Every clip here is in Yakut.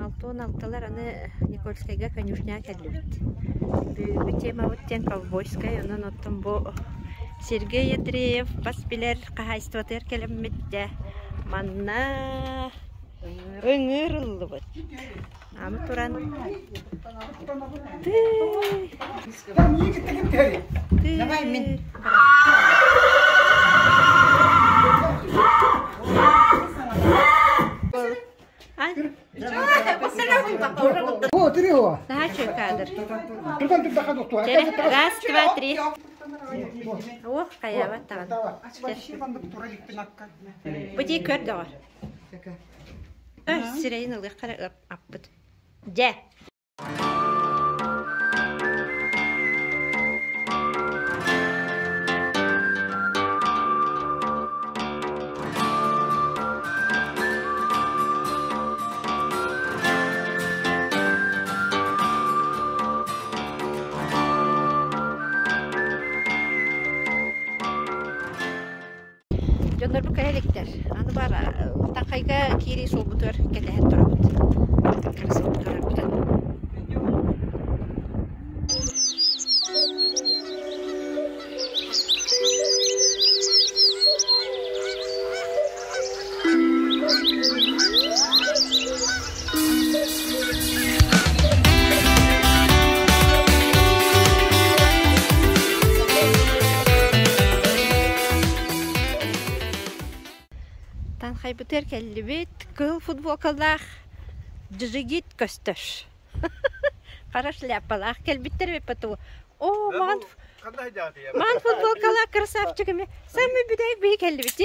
Алтуон алталар аны Никольскайга конюшняҕа кэллибит. Бүгүҥҥү темабыт диэн ковбойскай, онон оттон бу Сергей Андреев бас билэр хаһаайыстыбатыгар кэлэммит дьэ манна ыҥыыр ыллыбыт. Аны туран Давай мин. Наһаа үчүгэй кадр. Раз, два, три. Ох, хайаабат даҕаны. Бу дии көр доҕор. Сирэйин ылыахха эрэ аппыт. Дьэ. Дьоннорбут кэлэ иликтэр. Аны баар Таҥхайга киирии суолбутугар кэтэһэн турабыт. Турарбытын. Танхайбытыгар кэллибит, кыһыл футболкалаах джигит көстөр. Хара шляпалаах кэлбиттэр эбит тугу. Оо, маҕан маҕан футболкалаах красавчик эми самый бүтэһик биһи кэллибит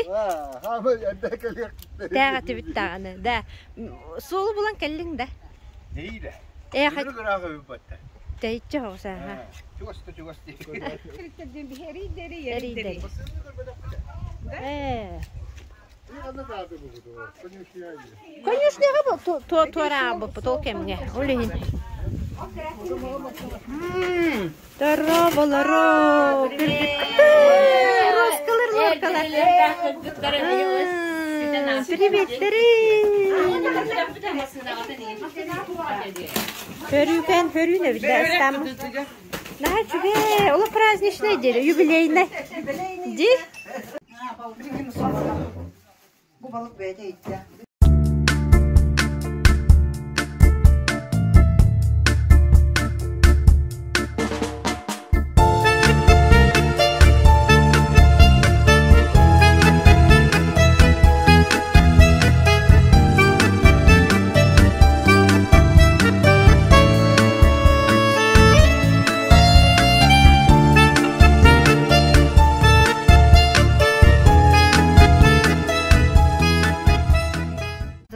Тээҕэтибит даҕаны, да. Суолу булан кэллиҥ да? Диилэ. Ээ, Тэйиччи соҕус ааһа. Чугас да чугас дии. Эрийдэри. Ээ. Конюшняҕа туораабыппыт ол кэмҥэ. Ол иһин. Здорово, Роскалар, лоркалар. Приветтерин! Көрүүкэн көрүүн эбит там. Наһаа үчүгэй, олох праздничный диэри, юбилейный. Ди? Бу балык бэйэтэ иттэ.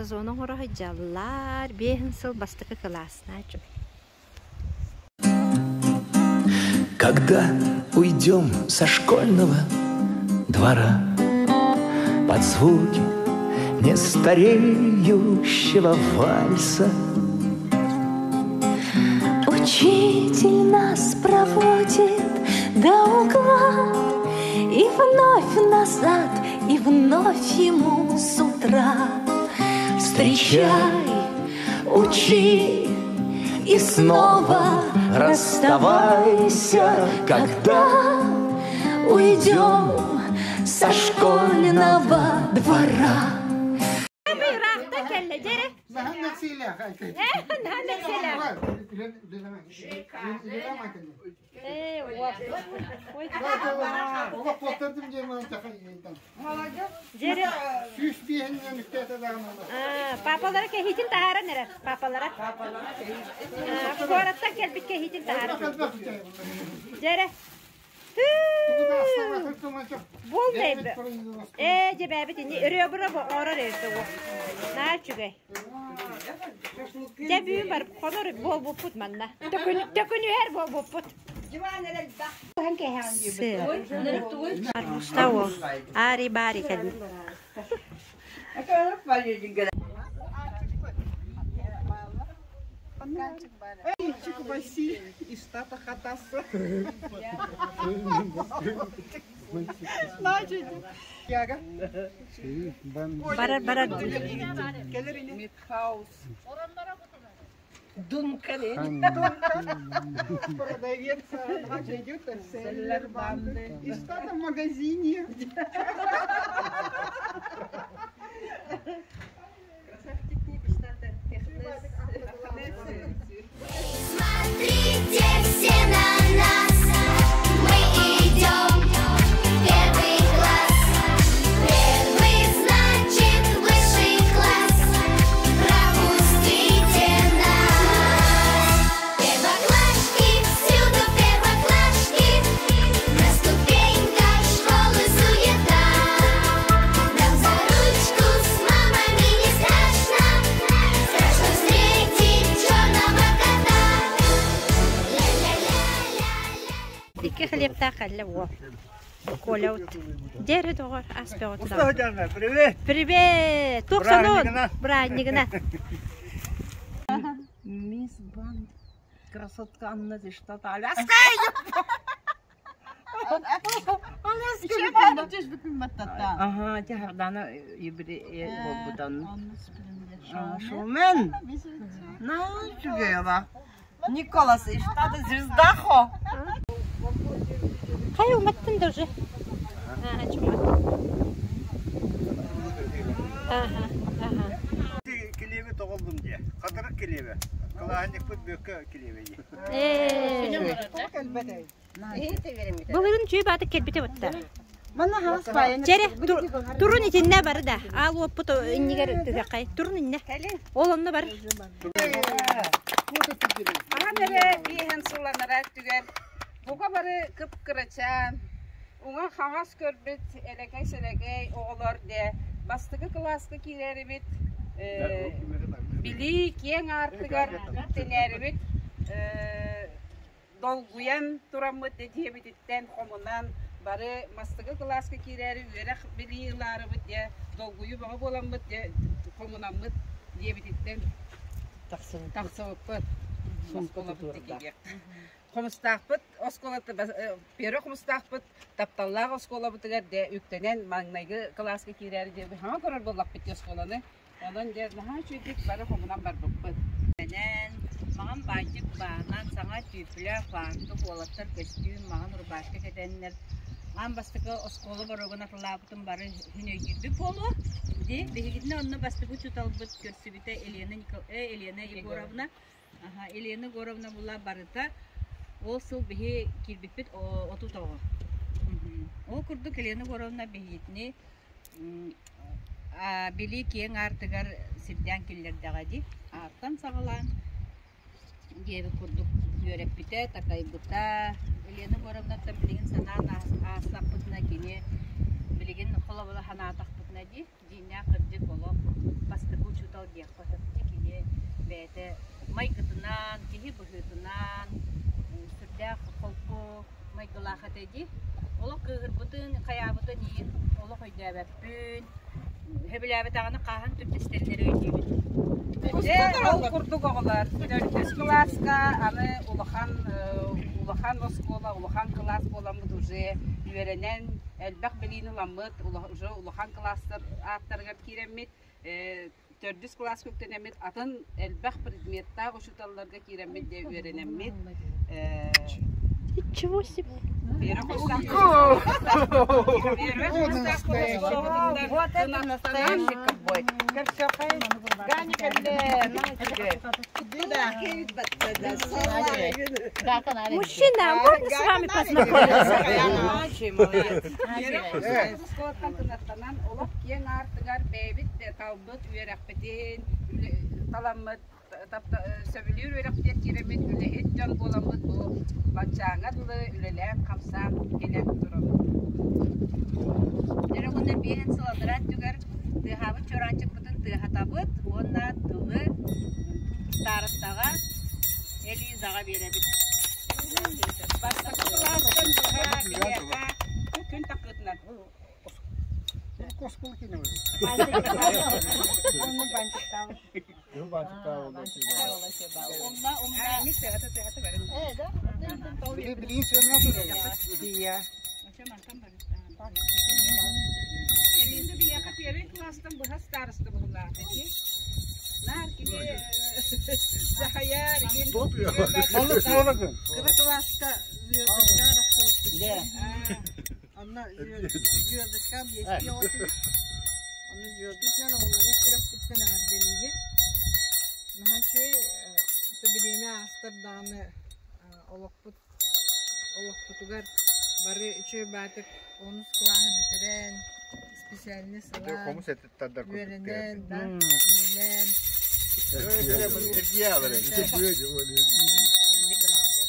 Зона оҥоро сылдьаллар. Биэһин сыл бастакы кылаасына Когда уйдем со школьного двора Под звуки нестареющего вальса Учитель нас проводит до угла И вновь назад, и вновь ему с утра Встречай, учи и снова расставайся, когда уйдем со школьного двора. Папалара кэһиитин таһааран эрэр. Папалара. Куораттан кэлбит кэһиитин таһааран. Дьэрэ. Буол Ээ, дьэбээбит ини ребра оҥорор эбит бу. Наа үчүгэй. Дьэ бүгүн барып хонор буолбуппут манна. Төкүнүһэр буолбуппут. Арбузта ол. Ари бари кэлин. Барар барар. Продавец идет И что там в магазине? Смотрите все на нас, мы идем в первый класс. Первый значит высший класс, пропустите нас. Первоклашки, всюду первоклашки, на ступеньках школы суета. Нам за ручку с мамами не страшно, страшно встретить черного кота. Ля-ля-ля-ля-ля. Икки хлебтаах кэллэ уол. Коля вот. Дьэ доҕор ас бөҕөтүн. Привет! Привет! Туох сонун? Бырааһынньыгынан. Бырааһынньыгынан. Мисс Банд, красотка Анна Зиштата, Аляска! Ага, Тихардана юбилей болбутан. Шумен. На, чугева. Николас, и штата звездахо. Хайа уматтын да уже. Ага, чуматтын. Ага, ага. Килиэби тоҕоллум дии. Хатырык килиэбэ. Кылааһынньыкпыт бүөккэ килиэбэ дии. Былырын чүй баатык кэлбите бутта. Чэрэ, турун итиннэ бары да. Аал уоппут иннигэр түһэххэй. Турун иннэ. Ол онно бар. Ахан эрэ биэһэн сылланара өттүгэр бука бары кып-кырачаан, уҥа-хаҥас көрбүт элэкэй-сэлэкэй оҕолор дэ бастакы кылааска киирэрибит, билии киэҥ аартыгар үктэнэрибит долгуйан тураммыт дьиэбититтэн хомунан бары бастакы кылааска киирээри үөрэх билии ылаарыбыт дьэ долгуйуу бөҕө буоламмыт дьэ хомунаммыт дьиэбититтэн тахсыбыппыт оскуолабыт диэки Хомустаахпыт оскуолата первый Хомустаахпыт тапталлаах оскуолабытыгар дьэ үктэнэн маҥнайгы кылааска киирээри диэби хаҥа көрөр буоллахпыт дии оскуоланы. Онон дьэ наһаа үчүгэйдик бары хомунан барбыппыт. Бэнэн, маҥан баанчык баанан, саҥа түүпүлэ, фартук, уолаттар көстүүм, маҥан рубашка кэтэннэр аан бастакы оскуола боруогун атылаабытын бары иһин өйдүүрбүт буолуо. Ди, биһигитинэ онно бастакы учууталбыт көрсүбүтэ Елена, Никол... Елена Егоровна. Аха, Елена Егоровна була барыта ол сыл биһи киирбиппит 30 оҕо. Ол курдук Елена Егоровна биһигитини билии киэҥ аартыгар сирдээн киллэрдэҕэ дии. Аартан саҕалаан диэбит курдук үөрэппитэ, такайбыта. Елена Егоровнаттан билигин санаан аастахпытына кини билигин холобура санаатахпытына дии, дьиҥнээх кырдьык олох бастакы учуутал диэххэ сөп дии. Кини бэйэтэ майгытынан, киһи быһыытынан сүрдээх холку майгылаах этэ дии. Олох кыыһырбытын, хайаабытын иин олох өйдөөбөппүн. Сөбүлээбэтэҕинэ хааһын түрдэстэллэри өйдүүбүн. Дьэ, ол курдук оҕолор төрдүс кылааска аны улахан улахан оскуола, улахан кылаас буоламмыт уже үөрэнэн элбэх билиини ыламмыт, уже улахан кылаастар ааттарыгар киирэммит, төрдүс кылааска үктэнэммит, атын элбэх предметтаах учууталларга киирэммит дьэ үөрэнэммит. Ничего себе. Вот это настоящий ковбой. Ганя, Мужчина, можно с вами познакомиться? Олох киэҥ аартыгар бэйэбит талбыт үөрэхпитин таламмыт сөбүлүүр үөрэхпитин киирэммит үлэһит дьон буоламмыт бу баччааҥҥа дылы үлэлээн хамсаан кэлэн турабыт. Дьэ уонна биэһин сыл анараа өттүгэр тыаһаабыт чуораанчыкпытын тыаһатабыт уонна тылы старостаҕа Элизаҕа биэрэбит. Бастакы кылаастан быһа биһиэхэ күн такыытынан. Оскуола кине Умна умна. Билин сыана. Элиза биһиэхэ первый класстан быһа староста быһылаах ити. Наар кини дьаһайар игин. Кыра кылааска звездочка арахсыбыппыт. Онно звездочка биэстии оҕо Онно звездочканан оҕолору күрэхпиттэн эҕэрдэлиибин. Наһаа үчүгэй бириэмэ аастар даҕаны олохпут олохпутугар бары үчүгэй баатык онус кылааһы бүтэрэн, специальность ылан, үөрэнэн, да, үлэлээн.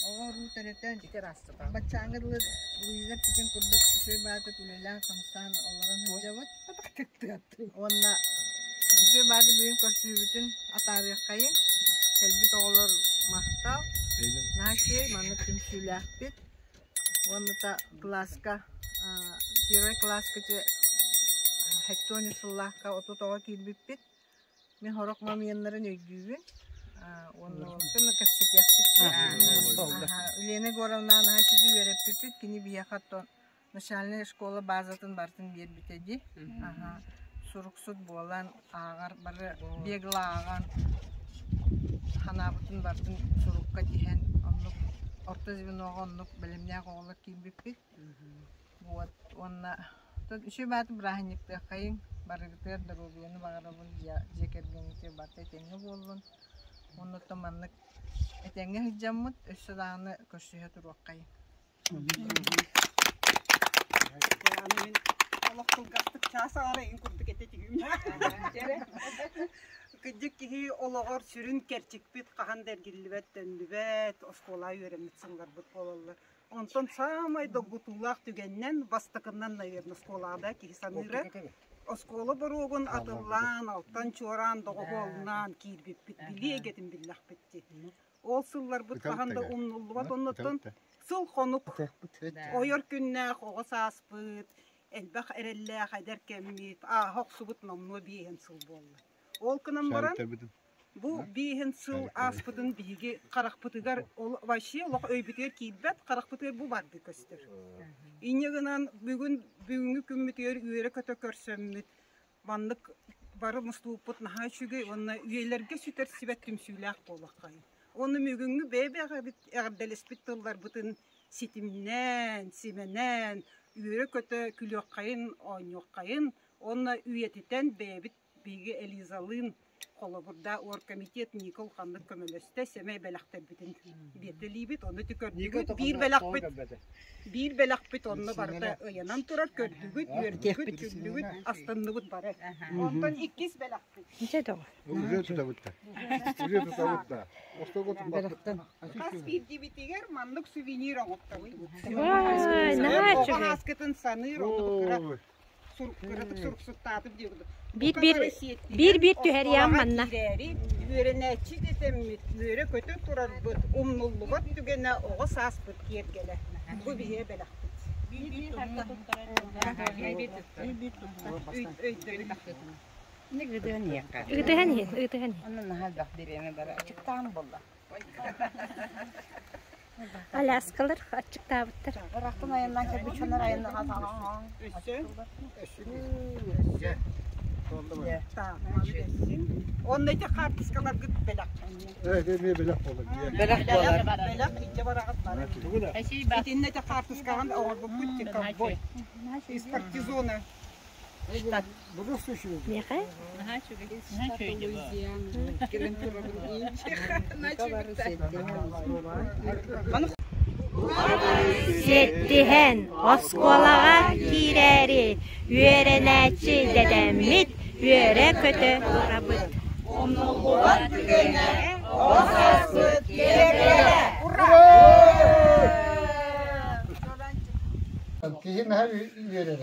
Оҕо уруу төрөтөн, баччааҥҥа дылы Луиза Путин курдук үчүгэй баатык үлэлээн-хамсаан олорон сылдьабыт. Уонна үчүгэй бааты бүгүн көрсүһүүбүтүн атаарыаххайыҥ. Кэлбит оҕолор махтал. Наһаа үчүгэй, маннык түмсүүлээхпит. Уонна та кылааска первый кылааска хэттуон сыллаахха 30 оҕо киирбиппит. Мин сорох моментнарын өйдүүбүн. Уонна онтон кэпсэтиэхпит. Лена Егоровна наһаа үчүгэй үөрэппиппит. Кини биһиэхэ оттон начальная школа базатын барытын биэрбитэ дии. Суруксут буолан ааҕар бары бегло ааҕан ханаабытын барытын сурукка тиһэн оннук орто звеноҕа оннук бэлэмнээх оҕолор киирбиппит. Вот уонна үчүгэй бааты бырааһынньыктыаххайыҥ барыгытыгар доруобуйаны баҕарабын дьиэ кэргэҥҥитигэр барыта этэҥҥэ буоллун. Уонна оттон маннык этэҥҥэ сылдьаммыт өссө даҕаны көрсүһэ туруоххайыҥ. Аны мин олох кылгастык чаас аҥара иһин курдук этэ түһүүм. Кырдьык киһи олоҕор сүрүн кэрчикпит хаһан да эргиллибэт, төннүбэт, оскуолаҕа үөрэммит сылларбыт буолаллар. Онтон саамай долгутуулаах түгэнинэн бастакыннан, наверное, оскуолаҕа да киһи саныыра. Оскуола боруогун атыллаан, алтан чуораан доҕуһуолунаан киирбиппит, билии эйгэтин биллэхпит дии. Ол сылларбыт хаһан да умнуллубат оннуттан сыл-хонук ойор күннээх оҕо сааспыт, элбэх эрэллээх эдэр кэммит ааһа охсубут номнуо биэһин сыл буолла. Ол гынан баран бу биэһин сыл ааспытын биһиги харахпытыгар ол вообще олох өйбүтүгэр киирбэт, харахпытыгар бу барды көстөр. Инньэ гынан бүгүн бүгүҥҥү күммүтүгэр үөрэ-көтө көрсөммүт Маннык бары мустубуппут наһаа үчүгэй уонна үйэлэргэ сүтэрсибэт түмсүүлээх буолуоххайын. Уонна бүгүҥҥү бэйэ-бэйэҕэбит эҕэрдэлэспит тылларбытын ситимнээн, симэнэн, үөрэ-көтө күлүөххэйин, оонньуоххайын уонна үйэтитэн бэйэбит биһиги Элизалыын холобурда оргкомитет Ника улаханнык көмөлөстө, сэмэй бэлэхтэрбитин биэртэлиибит. Ону ити көрдүгүт, биир бэлэхпит биир бэлэхпит онно барыта ыйанан турар, көрдүгүт, үөрдүгүт, күллүгүт, астынныбыт бары. Онтон иккис бэлэхпит. Уже тутабытта. Уже тутабытта. Хас биирдиибитигэр маннык сувенир оҥоттордубут. Вай, наһаа Оҕо үчүгэй. ааскытын саныыр, онно кыра кыратык суруксуттаатым диир Биир-биир биир-биир түһэриэҕим манна. Киирээри үөрэнээччи дэтэммит, үөрэ-көтө турарбыт, умнуллубат түгэнэ оҕо сааспыт киэргэлэ. Бу биһиэ бэлэхпит. Ыытыһан иһин, ыытыһан иһин. Аляскалар аччыктаабыттар. Онно ити хаартыскаларгыт бэлэх. Бэлэх буолар. Бэлэх буолар. Бэлэх иччэ бараҕыт бары. Итиннэ ити хаартыскаҕын оҥорбуппут ковбой. Из партизона. Миэхэ? Сиэттиһэн оскуолаҕа киирээри үөрэнээччи дэтэммит, үөрэ-көтө турабыт. Умнуллубат түгэнэ оҕо сааспыт киэргэлэ! Киһи наһаа үөрэр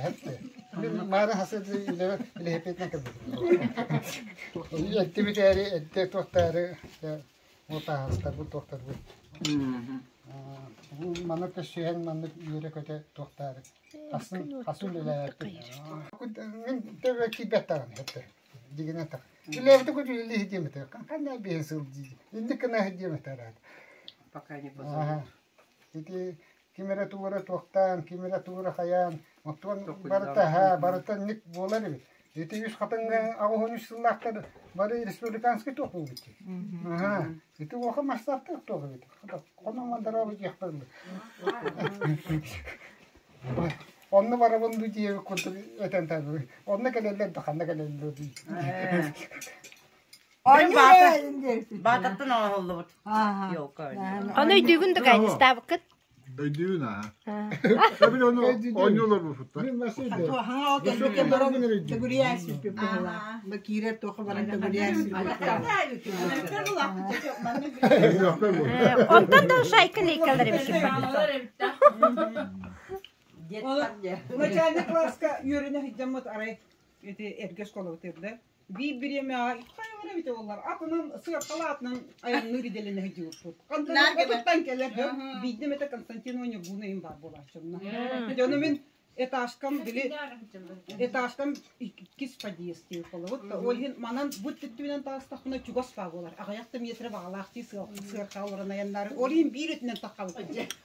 Мин маары хасыт үлэбэр билэһиппитинэн кэлбитим. Эттибит ээри, этте туохтаары мутааһастарбыт туохтарбыт. Бу маннык көссүһэн маннык үөрэ-көтө туохтаары. Хасын хасын үлэлээппит. Мин төбө киирбэт даҕаны этэ. Дигинэ так. Үлээбити кут үлэлии диэмэтэ. Ханна биһи сыл дии. Инник гына диэмэтэ араат. Пока не позвонит. Ити Ким эрэ тугу эрэ туохтаан, ким эрэ тугу эрэ хайаан, оттон барыта ха, барыта ник буолар эбит. Ити үс хатыҥҥа 83 сыллаахтар бары республиканский туох буолбут дии. Аха. Ити улахан масштабтаах туох эбит. Хонон мандараабы диэхпэр Онно барабын дуу диэбит курдук этэн таабы. Онно кэлэллэр да ханна кэлэллэр дии. Баататтан оҥоһуллубут елка. Ону өйдүүгүн да кайныстаабыккыт? Өйдүүбүн аа. Эбин ону оонньуулар буфутта. Онтон да шайка лейкалар эбит. Начальный класска үөрэнэ сылдьаммыт арай ити эргэ оскуолабыт да биир бириэмэҕэ хайалара эбитэ буоллар атынан сыаркала атынан айанныыр идэлэнэ сылдьыбыппыт. Хантан кэлэр биирдэ эмэтэ Константинова Ньургуна иһин баар буолааччынна. Дьону мин этажкам били этажкам иккис подъезд диир буолабыт. Ол иһин манан бу түттүбүнэн таҕыстахпына чугас баа буолар. Аҕыйах да метрэ баҕалаах дии сыарка олорон айаннаары. Ол иһин биир өттүнэн таххабыт.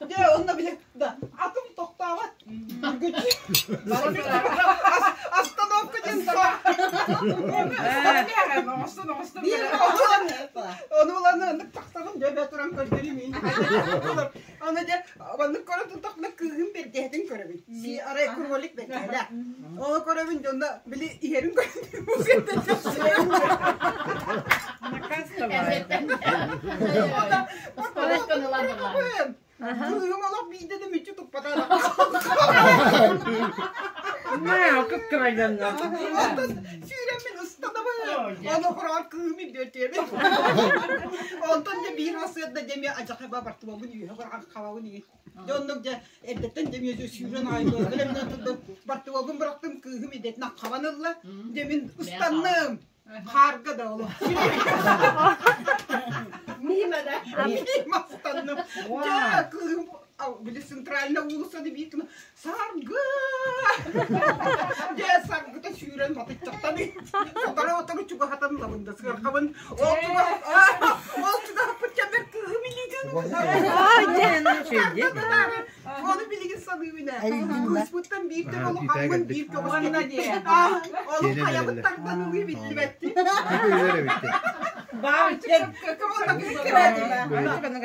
Дьэ онно били да атым тохтообот. Остановка диэн Ону уланы оннук тахсабын дьэ бэ туран көрдөрүм Аны дьэ маннык көрө турдахпына кыыһым бэргэһэтин көрөбүн. Си арай кролик бэргэһэлэ. Ону көрөбүн дьонно били иһэрин көрөбүн. Кыыһым олох биирдэ да мүччү туппатаҕа. Маа, кыптырайданна. Онтон сүүрэммин ыстанабын. Ону хороҕор кыыһым үрдүөтүөбүн. Онтон дьэ биир сарсыарда дьэ эмиэ адьахайба бартыбабын үөһэ быраҕан хабабын иһин. Дьэ оннук дьэ эрдэттэн дьэ эмиэ сүүрэн аҕай бэлэмнэн турдум. Бартыбабын бырахтым, кыыһым идэтинэн хабан ылла. Дьэ мин ыстанным. Хаарга да олох. Мимо да. Мимо ыстанным. Дьэ кыыһым били центральная уулуссаны биир гына Саргы! Дьэ Саргыта сүүрэн батыччахтан сотору-сотору чугаһатан ылабын да сыарҕабын. Ол чугаһ ол чугаһаппыт кэммэр кыыһым илиитин Ону билигин саныыбын ээ. Кыыспыттан биир да улахаммын биир көҕүс Ону хайабыт тардан ылыы биллибэттии.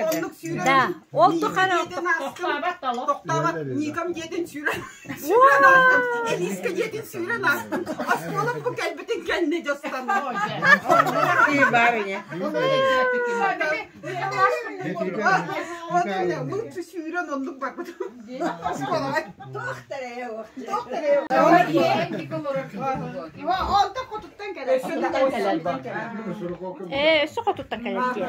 Оннук сүүрэн Да, ол тухары тохтообот Никам диэтин сүүрэн сүүрэн аастым. Элиска диэтин сүүрэн аастым. Оскуолам бу кэлбитин кэннэ дьастанным. Лучше сүүрэн оннук барбытым. Оскуолаҕа. Онтон хотуттан кэлэр. Ээ, өссө хотуттан кэлэр дии.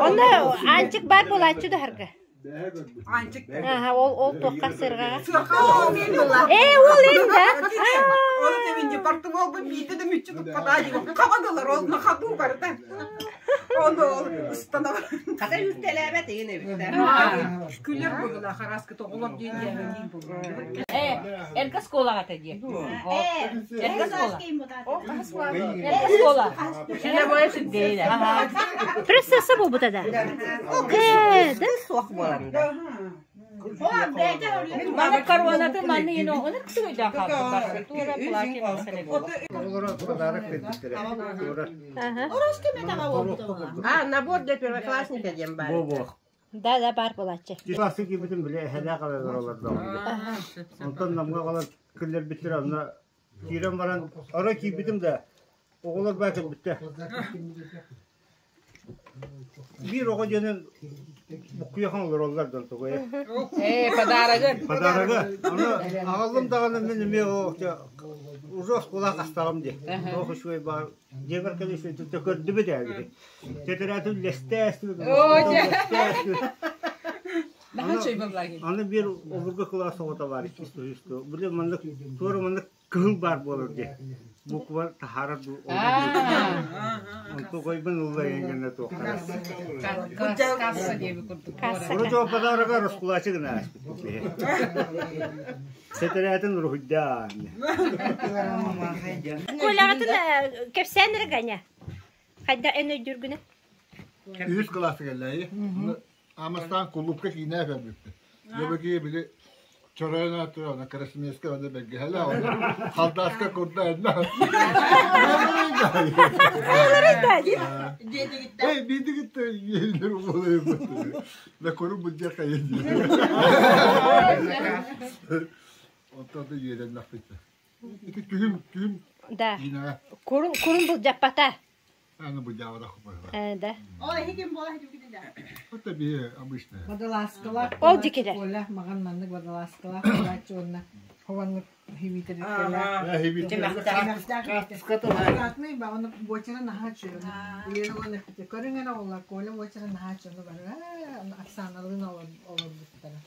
Онно Аанчык баар буолааччы да харга. Аанчык. Аха, ол ол туохха сырҕаҕа. Сыарха Ээ, ол эн да. Оны тебинди португалбын биирдэ да мүччү туппатаа диэн хабадылар ол нахатуу барыта. Ону ол ыстанабар. Хата үүртэлээбэт игин эбиттэр. Күлэр буолла хараскы тоҕолор диэн диэн буолла. Э, эргэ школаҕа этэ дии. Эргэ школа. Эргэ школа. Силебоя сүрдэйилэр. Процесса буолбута да. Ээ, да. Суох буолан да. Маны коронатын манны ино оны кытыгыйда хаалбыт. Тура платин Оҕолоро подарок бербиттэрэ. А, набор для первоклассника диэн баар. Бу-бу. Да, да, баар буолааччы. Классы киирбитим били эһэлээх эбэлэр олордоҕум. Онтон Намҥа аҕалан киллэрбиттэрэ онно киирэн баран арай киирбитим да оҕолор баа кэлбиттэр. Биир оҕо диэнин буккуйахан олороллор дон тугуй. Э, подарогы. Подарогы. Аны аҕаллым даҕаны мин эмиэ о уже оскуола хастаҕым дии. Туох үчүгэй баар дьиэбэр кэлэ үчүгэй көрдүбүт ээ биһи. Тетраатын үллэстээстибит. Аны биир обургу кылаас оҕото баар иккис үһүс Били маннык туора маннык кыһыл баар буолар дии. Буква таһаарар дуу Онту койбун ылла гына туохтара. Касса диэби курдук. Урут подарога раскулачы гына ааспыт. Сэтэрээтин уруһуйдаан. Коляҕытын кэпсээн эрэ Ганя. Хайда эн өйдүүргүнэ? Үһүс кылааска кэллээйи. Амастаан кулуупка киинэ көрбүппүт. Дьэбэкиэ били чоройон аатыра, ана красмеска аны бэргэһэлэ, оны халдааска курда энна. Эй, биидигит иһинер улуйбут. Да кору буддя кайын. Онтон да үөрэннэхпит. Ити күһүм, күһүм. Да. Курун курун былдьаппата. Аны былдьаабатах Э, да. О, эһигин буола сылдьыбыт Это бие обычная. Водолазкалаах Ол дикилер. Оля маған маннык водолазкалаах буолааччы уонна хованнык хибитериккэлээх. ба оны буочара наһаа үчүгэй. Лена уонна көрүҥ эрэ оҕолор Коля буочара наһаа үчүгэй бары Оксаналыын олорбуттара.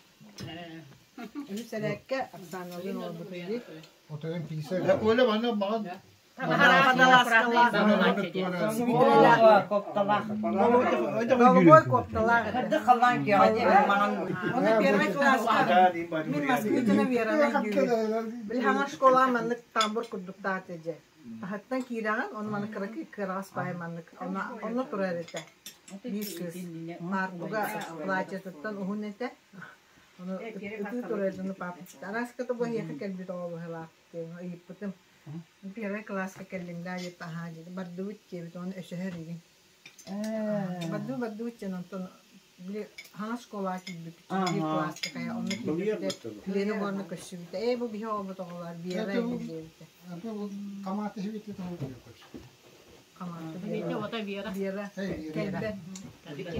Үһүс эрээккэ Оксаналыын олорбут Отойон пиисэ. Коля манна маған Голубой копталаах. Оны первый класска мин Москвитина Вераны дүүбүн. Били хаҥа школа маннык тамбур курдуктаат эдьэ. Таһыттан киирэҕин, ону маны кыракый кыараҕас баай маннык. Онно онно турар этэ. Биир кыыс. Мартуга платьетыттан уһун этэ. Ону ытыы турар дьону папа Араската бу эһиэхэ кэлбит оҕо быһыылаах диэн ыйыппытым. Первый класска кэллим да диэт аһаа диэт бардыбыт диэбит ону өсөһөр игин. Бардыы бардыбыт диэн онтон били хаҥа школаҕа киирбиппит биир класска хайа онно киирбиппитэ Лена уонна көрсүбүтэ ээ бу биһи оҕобут оҕолор Вера эбит диэбитэ. Хамааты хибити туһу Хамааты Вера кэлбэт.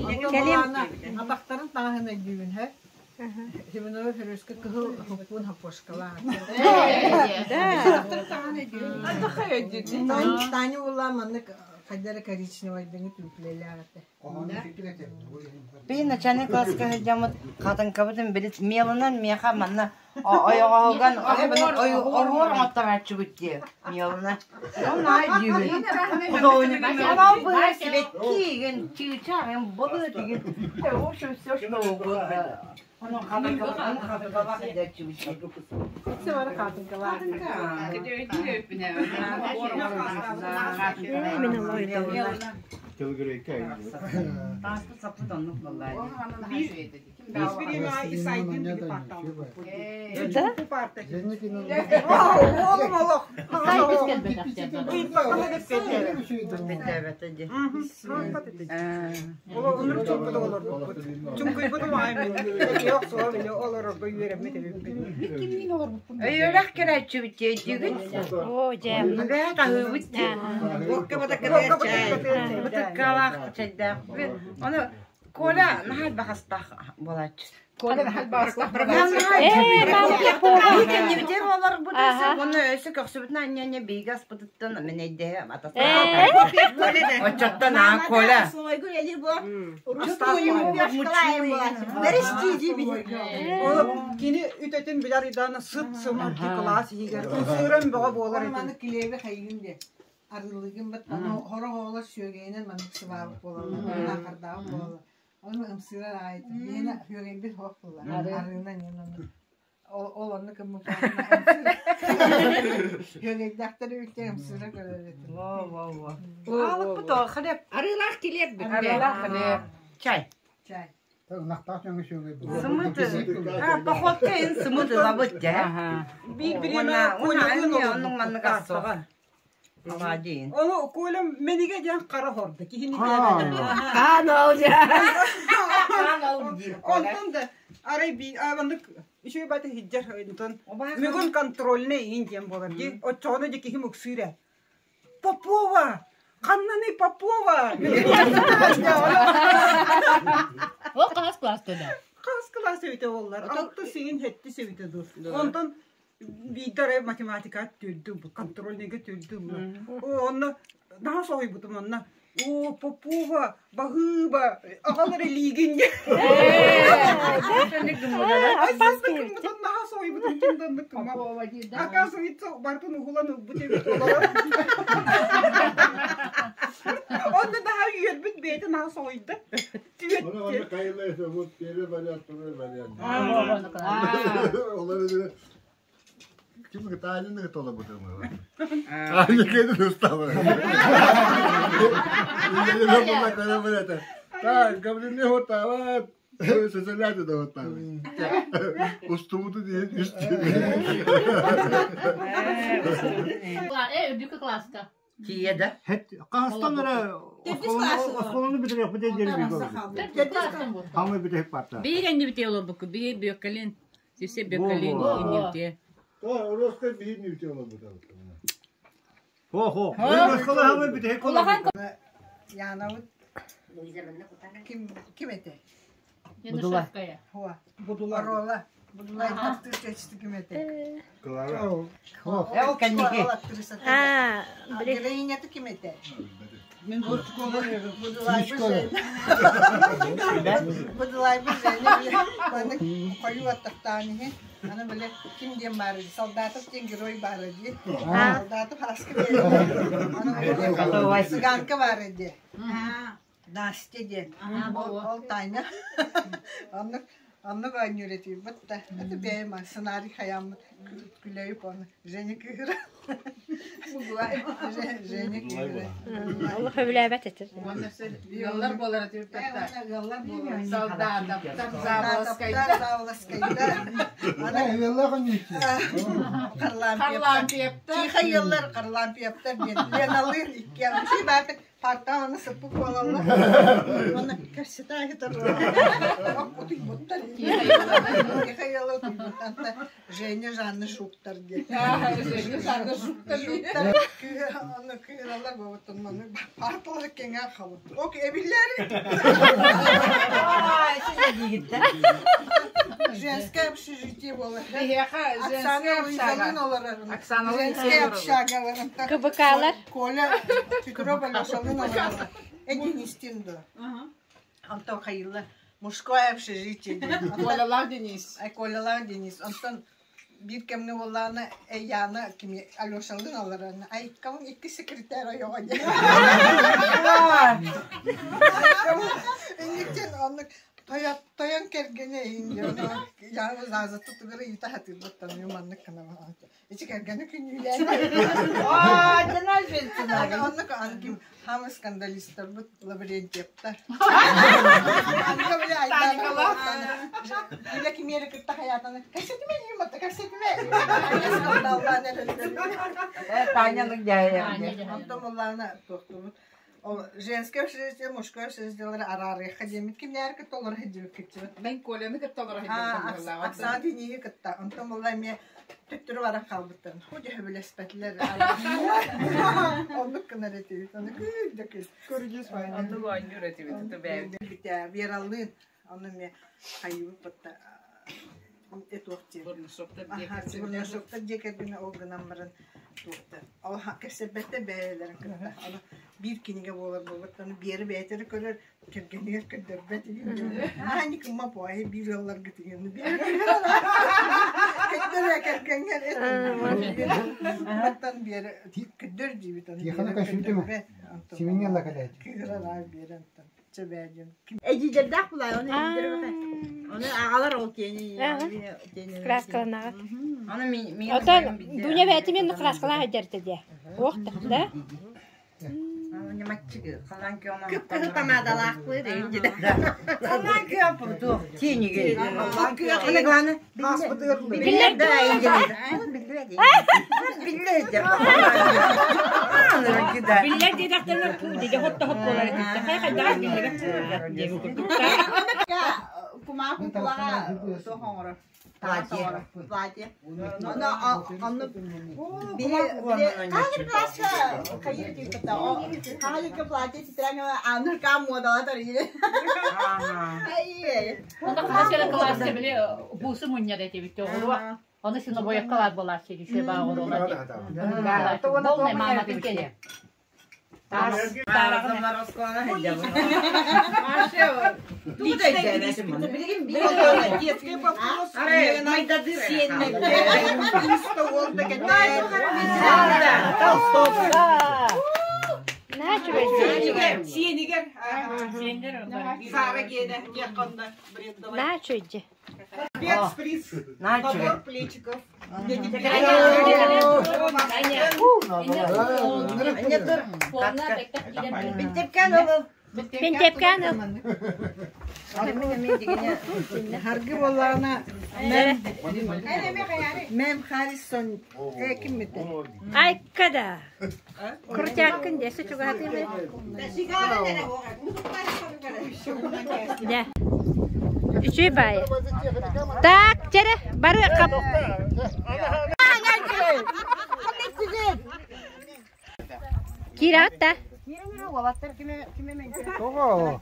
Онтон атахтарын таҥаһын өйдүүбүн һэ. Семенова Ферүскэ кыһыл хуппуун хаппошкалаах. Таня буолла маннык хайдара коричневайдыҥы түүплэлээх этэ. Би начальник класска сылдьаммыт хатыҥкабытын били мелынан миэхэ манна ойоҕоһуган оһуор оҥотторааччыбыт дии мелынан. Ол наай дүүбүн. Художник. Ол быһа сибэккиигин, чыычааҕын, былыытыгын. В общем, все что угодно. Ону хатыҥкалаах идэччибит. Все бары хатыҥкалаах. Мин олойдоллар. Тааспыт саппыт оннук буоллаа. Биир бириэмэ Исайдын били парталбыт. Да? Парта. Оолум олох. Өйөлөх кэрээччибит диэдигин. Оо, дьэ. Бэйэ таһыыбыт дии. Бытыккалаах чэйдээх. Ону Коля наһаа баҕастаах буолааччы. Коля наһаа баҕастаах. Ээ, мама Попова. Кэннибитигэр олорбут Аха. уонна өссө көхсүбүтүн анньа бииги аспытыттан мэнэйдэһэ Ээ. Оччоттон аа Коля. Кини үтэтин билэр идаана сыт сымар кылаас иһигэр ымсыыран бөҕө буолар Оны этим. маннык килиэби хайыгын диэ. Арыылыгын бат хоро оҕолор сүөгэйинэн маннык сыбаабыт буолаллар, наахардаабыт буолаллар. Оны ымсыырар аайытын. Биһиэнэ сүөгэйбит суох буолла. Арыынан иэн ону. Ол оннук Сүөгэйдээхтэр үтэ ымсыыра көрөр этим. Аалыкпыт ол хлеб. Арыылаах килиэп бүттэ. Арыылаах хлеб. Чай. Чай. Ынахтаах дьоҥҥо сүөгэй Сымыт. А, походка ин сымыт ылабыт дьэ. Биир бириэмэ Колялыын Оннук маннык олорбут. Молодец. Ону Коля мениге диэн хара хорда. Киһини Онтон да арай би маннык үчүгэй бата хиджер онтон мөгүн контрольный иин диэн буолар ди. Оччоҕуна ди киһим уксыыра. Попова! Ханнаны Попова! Ол хас класста да? Хас класс эбитэ боллар. Алты сиҥин хетти себите dur. Онтон биирдэ математика түрдүм, контрольныйга түрдүм. Онно наһаа соһуйбутум онно. О, Попова, баһыыба, аҕалар илиигин диэн. Наһаа соһуйбутум, ким да оннук гыммат. Оказывается, бартын уһулан ылбыт эбит олорор. Онно наһаа үөрбүт бэйэтэ наһаа соһуйда. Оны онно кайылай вот первый вариант, второй вариант. Олар ким Таанины толобутум. Аня кеди устава. Так, Гавриле готова. Сөсөлөөтү да баттаабы. Устубуту диэн үс Үрдүкү класска. Тиийэ да? Хаһыстан эрэ оскуоланы бүтүрүөхпүт диэн Хамы бүтэһик парта. Биир эннибите олорбукку, биир бүөккэлин, сисе бүөккэлин иннибите. Ороска биир нибите олорбут. Хо хо. Оскуола хамы бүтэһик Улахан Янабыт ким ким этэ? Янушевская. Хуа. Будуларола. Будулай таптыр чечти ким этэ? Клара. Ол кэнники. Аа, били. Героиняты ким этэ? Мен бу школа Будулай Будулай Женя маны хойуу аттахтаан иһин аны били ким диэн баар Солдатов диэн герой баар дии. Солдатов хаска аны цыганка баар дии. Настя диэн. Ол Таня. Оннук оннук оонньуур этибит да. Это бэйэм сценарий хаяммыт күлэйип оны Женя кыыһыра. Женя кыыһыра. Олох өбүлээбэт этир. Ыаллар буолар этибит Ыаллар буолар. Солдатовтар, Заволоскайдар. Заволоскайдар. Ыаллар коньючи. Харлампиевтар. Тихо ыаллар Харлампиевтар диэн. Леналыын иккиэн. Ши баатык партааны сыппыт буолаллар. Оны кэпсэтэ ахитар. Утуйбуттар. Тихо ыаллар утуйбуттар. Женя Жанна Шуктар диэн. Женя Жанна Шуктар. Шуктар. Аны кыыралар буолуттан маны парталар кеңе хабыт. Ок эбиллер. Женское общежитие было. Оксана Луизалын олорор. Оксана Женская общага. КБКлар. Коля Петров Алешалын олорор. Денис до. Антон Хайылла. Мужское общежитие. Колялар Денис. Колялар Денис. Антон биир кэмҥэ буоллаҕына Яна кими Алешалыын олорон айкабын икки секретарь ойоҕо диэн инниктен оннук тойон кэргэнэ иһин диэн Яна заазатты тугары ыйыта сатыырбыттан маннык гына ичи кэргэни күнүүлээн оннук аны ким хамы скандалистарбыт Лаврентьевтар Илэ кимиэри кытта хаятаны кэсэтимэ ийимата кэсэтимэ скандаллаан эрэллэр Таняның дьайа. Онтон буллаана туохтубут ол женское общежитие мужское общежитиелары араарыахха диэммит кимнээр кытта олоро сылдьыбыт кытчыбыт Мен Коляны кытта олоро сылдьыбытым Оксана Дениһи кытта онтон булла эмиэ төттөрү баран хаалбыттарын ху дьэ сөбүлэспэтилэр оннук гынар этибит ону күүр да күүс Көрүдьүс Оннук оонньуур этибит ото бэйэбит. Битэ Вералыын ону эмиэ хайыбыт батта этуох диэн Бурнашовтар Бурнашовтар дьиэ кэргэнэ ол гынан баран туохта ол кэпсэппэттэр бэйэлэрин кытта аны биир кинигэ буолар буолбат аны биэри бэйэтэ көрөр кэргэнигэр көрдөрбөт аани кымма поайы биир ыалларгыт игин көрдөрө кэргэҥҥэр Оттон биэри көрдөр диибит аны Тихоны көсүүтүмэ. Симинья лакалаачы. Кыыралаа биэрэн чэбээдин Эдьиийдэрдээх булай, оны эдьиийдэр Оны аҕалар ол тиэни Краскаланаҕа. Аны мин Отон Дуня бэйэтин мен краскалаах айдэртэ дии. Ох да. Кып-кыһыл помадалаахпыт Халаан күөх туох тиэнигэ. Аны главное Биллэр да Биллэр да. Биллэр диэтэхтэринэ пуу диде хот-тохот буолар этиттэ. Хай хайдаҕар биллибэт диэбит курдук. Кумаа кукулаҕа туох оҥорор? Платье. Платье. Ону онну Хаһыр класска хайыр тииппэтэ. Хаһырга платье ситэрэн аныр кам муодалатар ире. Ай. Онно хас эрэ класска били бусы мунньар этибит оҕуруо. Ону син обоякка бар буолааччы дии баа оҕуруолар дии. Полный мааматын кэлэ. Детский вопрос. Сиэнигэр Сара гиэнэ диэххонно брендовай. Наачу иди. Спецприз. Набор плечиков. Бинтепкан ыл. Харгы буоллаҕына Мэм Харрисон киммите? Айка да. Крутяккын десе чугаһатыы Дэ. Үчүй баайы. Так, тере, бары кап. Киират да. Тоҕо?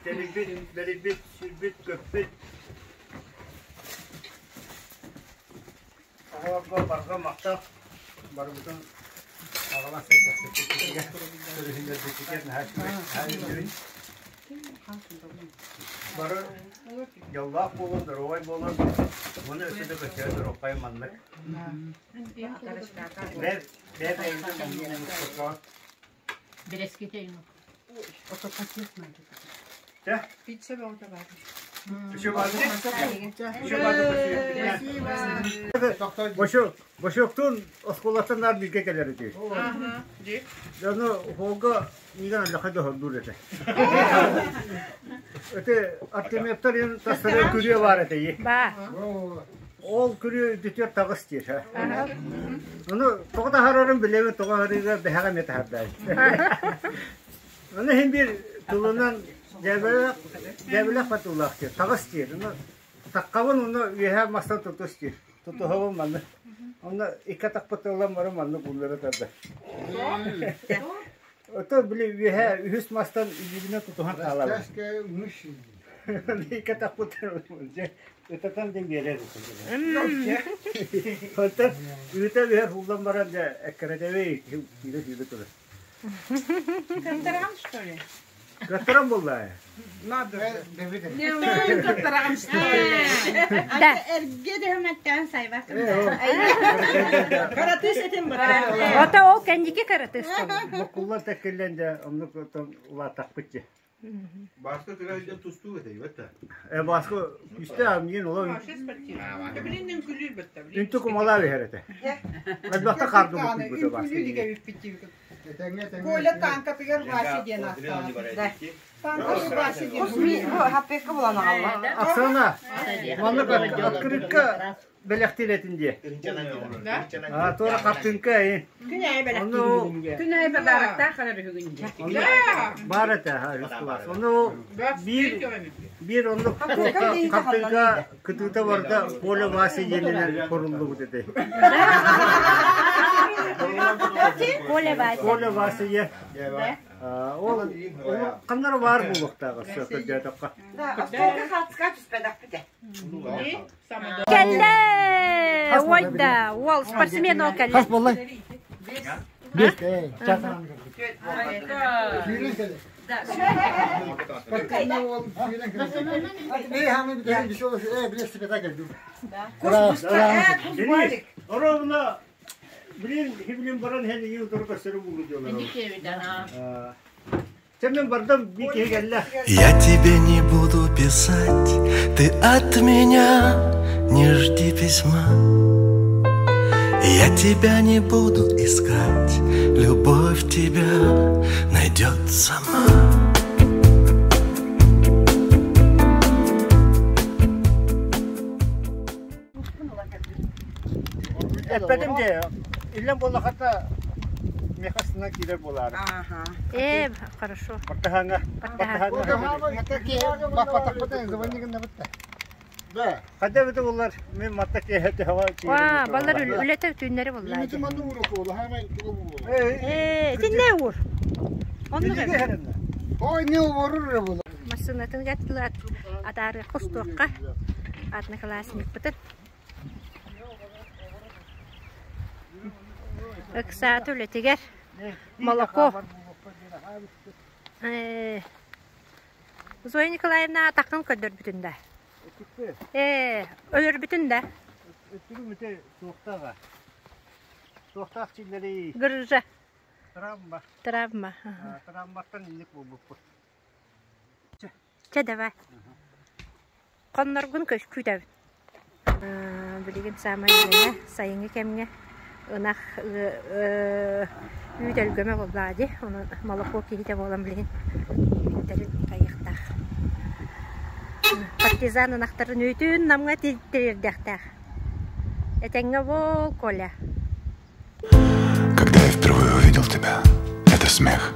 Кэлбит, бэрийбит, сүүрбүт-көппүт оҕолорго барҕа махтал барыбытын аҕалан сэргэхсиппиккитигэр, көрүһүннэрбиккитигэр наһаа үчүгэй, наһаа үөрдүбүт. Бары дьоллоох буолун, доруобай буолун, уонна өссө да көстөһө туруоххайын маннык. Бэл, бэйэ бэйэбитин умнубукка Бэрэскитэ Пицца бөҕөтө баар. Бошоктун оскуолаттан наар бииргэ кэлэр этибит. Дьону холга миигин аллаха доһордуур этэ. Ити Артемьевтар ин тастары күрүө баар этэ. Ба. Ол күрүө үрдүтүгэр таҕыс диир. Ону тоҕо таһаарарын билэбин, тоҕо аһарыыга бэһэҕэ эмиэ таһаардаай. Ону иһин биир тылынан дьээбэлээх дьээбэлээх батыллаах диир, таҕыс диир. Ону таххабын онно үөһээ мастан тутус диир. Тутуһабын манна. Онно икки атахпыт тыллан баран маннык уллара тардар. Ото били үөһээ үһүс мастан илиибинэн тутуһан хаалабын. Икки атахпыт дьэ ытатан да биэрэр. Онтон ыыта үһэр ууллан баран дьэ эккирэтэбэй киирэ сүүрэ турар. Каттарам, что ли? Каттарам буолла. Надо. Не, каттарам, что ли? Да. Эрге дөһөмөттөн сайбак. Каратыс этим бар. Ото ол кэнники каратыс. Бокуллар тэккиллэн дьэ оннук улаатахпыт дьэ. Бааска кыра тустуу этэ, бэтэ. Э Бааска күстэ амнин оло Билиннин күлүр бэтте. Үнтү кумалаа биһэр этэ. Элбэхтэ харды букуйбута Бааска. Коля танкатыгар Вася диэн ааттаах. Танкатыгар Вася диэн. Оксана, маннык открытка бэлэхтиир этин диэ. А туора хартыынка эй. Ону Күн айы подароктаах хара бүгүн. Баар этэ, класс. Ону биир биир оннук хартыынка кытыыта барда Коля Вася диэнинэн хоруллубут этэ. Коля Вася. Коля Вася е. Ол ханнара баар буолуохтааҕа сөпөдөөтөххө. Кэллэ! Ойда, уол спортсмен ол кэллэ. Хас буоллай? Бес. Ровно блин, хиблин баран хелиги утары көстөрү булду диолар. Чеммен бардам би киһи кэллэ. Я тебе не буду писать, ты от меня не жди письма. Я тебя не буду искать, любовь тебя найдет сама. Эппэтим дии, иллэҥ буоллахата миэхэ астынан киирэр буолаары. Э, хорошо. Бартаһааҥҥа. Бартаһааҥҥа. Баппатахпытын звони гыннабытта. Да, хайда эбитэ буллар, мин матта киэһэ төһөҕө Ва, балар үлэтэ түүннэри буллаа. Э, итиннэ уур. Оннук эбит. Ой, не уурur була. Массыынатын гаттылар атаарыах кустуохха одноклассникпытын. Ыксааты үлэтигэр молоко. Э, Зоя Николаевна атаххын көрдөрбүтүн да. Ээ, өлөрбүтүн да. Өттүгүм ити суохтааҕа. Суохтаах чиллэрий. Грыжа. Травма. Травма. Травматтан инник буолбуппут. Чэ, давай. Хонноргун күүтэбин. Билигин саамай үөнэ сайыҥҥы кэмҥэ ынах үүт өлгөмө буоллаҕа дии. Онон молоко киһитэ буолан билигин үүттэрин хайыахтаах. Партизан ынахтарын үүтүн Намҥа тириэрдиэхтээх. Этэҥҥэ буол, Коля. Когда я впервые увидел тебя, это смех.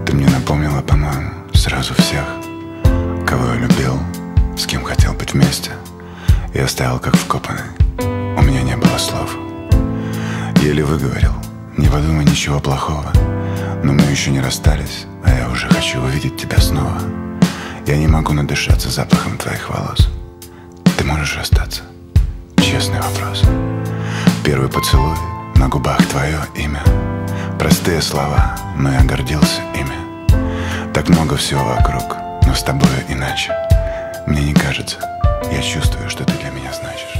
Ты мне напомнила, по-моему, сразу всех, кого я любил, с кем хотел быть вместе. Я стоял как вкопанный, у меня не было слов. Еле выговорил, не подумай ничего плохого, но мы еще не расстались, а я уже хочу увидеть тебя снова. Я не могу надышаться запахом твоих волос. Ты можешь расстаться? Честный вопрос. Первый поцелуй, на губах твое имя. Простые слова, но я гордился ими. Так много всего вокруг, но с тобою иначе. Мне не кажется, я чувствую, что ты для меня значишь.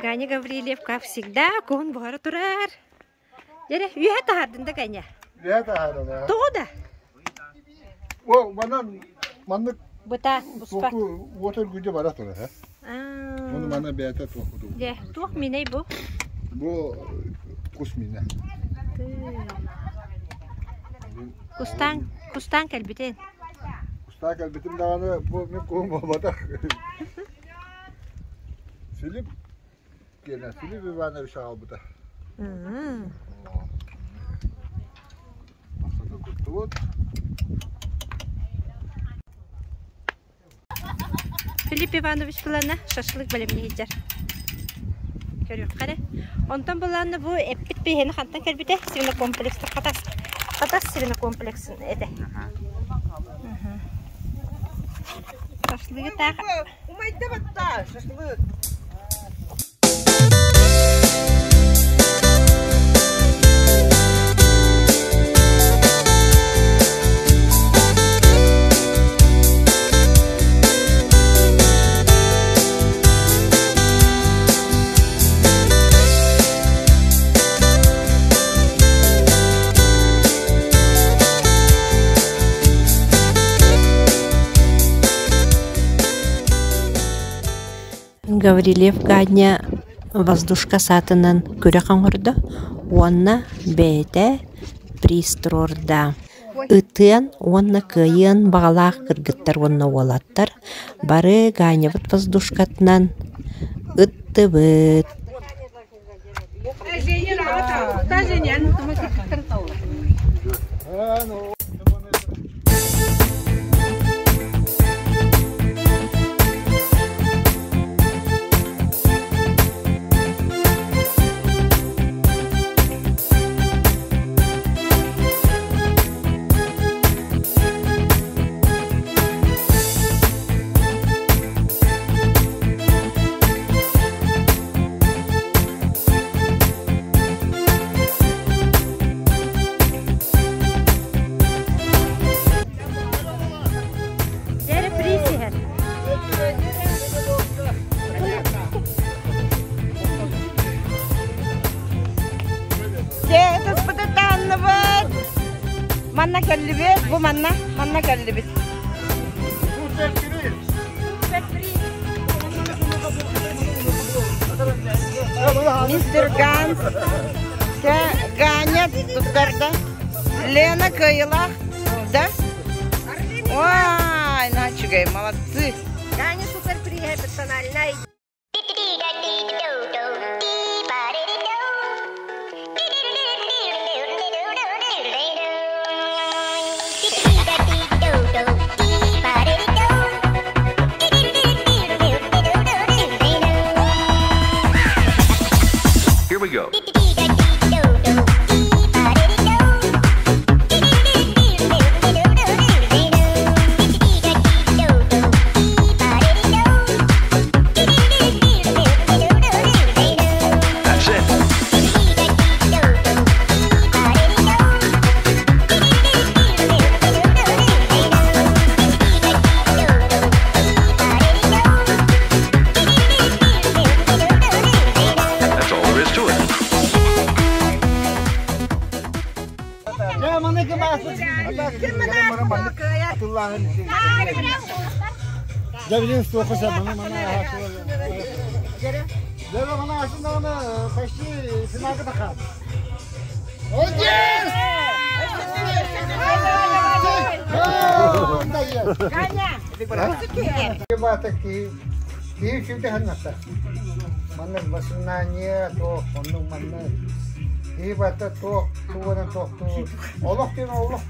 Ганя Гаврильев, как всегда, кун буһара турар. Дьэрэ, үөһэ таһаардын да Ганя. Үөһэ таһаарар. Тоҕо да? О, манан маннык Быта, буспа. Уот өргүдэ бара турар, һэ. Ону мана бэйэтэ туох бу. Дьэ, туох минэй бу? Бу кус минэ. Кустаан, кустаан кэлбитин. Кустаан кэлбитим даҕаны бу мин куһум буолбатах. Филипп киэнэ, Филипп Иванович аҕалбыта. Бастакы куттубут. Филипп Иванович былаана шашлык бэлэмнии сылдьар. Көрүөххэ эрэ. Онтон былаана бу эппит биһиэни хантан кэлбитэ? Свинокомплекс Хатас. Хатас свинокомплексын этэ. Шашлыгы таах Умайда батта шашлык. Гаврильев Ганя воздушка саатынан күрэх оҥордо уонна бэйэтэ приз туруорда. Ытыан уонна кыайыан баҕалаах кыргыттар уонна уолаттар бары Ганябыт воздушкатынан ыттыбыт. Дьэ, приз иһэр. Дьэ, таспытытаанныбыт. Манна кэллибит, бу манна, манна кэллибит. Мистер Ганс Ганя туттарда. Лена кыайыылаах, да? Ой, начугай, молодцы. Ганя супер приятель персональный. Here we go. That's it. That's all there is to it. Дьэ, маны ким ааспыт? Дьэ, билин суоху сэ, маны маны Дьэ, маны аасын даҕаны почти финалга тахаар. Молодец! Баата киһи киһи үчүгэй ханната. Маннык воспоминание туох оннук маннык. Киһи бата туох тугунан туохтуур. Олох диэн олох